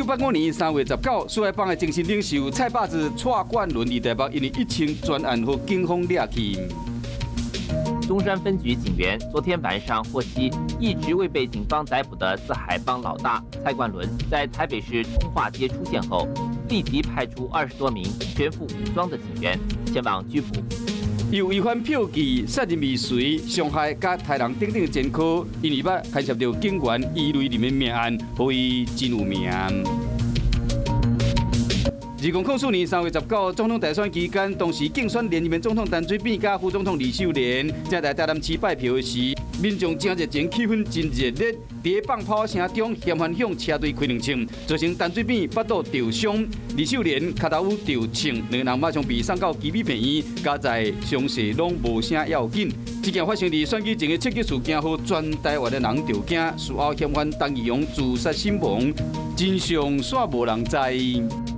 1985年3月19，四海幫的精神領袖蔡霸子蔡冠倫佇台北因為一槍專案予警方掠去。中山分局警員昨天晚上獲悉，一直未被警方逮捕的四海幫老大蔡冠倫在台北市通化街出現後，立即派出20多名全副武裝的警員前往拘捕。有違反票據、殺人未遂、傷害佮刣人等等前科，因為捌牽涉著警員余瑞麟的命案，予伊真有名。2004年3月19，總統大選期間，當時競選連任總統陳水扁佮副總統呂秀蓮，正在台南市拜票時，民眾真熱情，氣氛真熱烈。佇放炮聲中，嫌犯向車隊開兩槍，造成陳水扁腹肚著傷，呂秀蓮跤頭趺著槍，兩个人馬上被送到基美病院，佳哉傷勢攏無啥要緊。這件發生佇選舉前的刺激事件，予全台灣的人著驚。事後嫌犯陳義勇自殺身亡，真相煞無人知。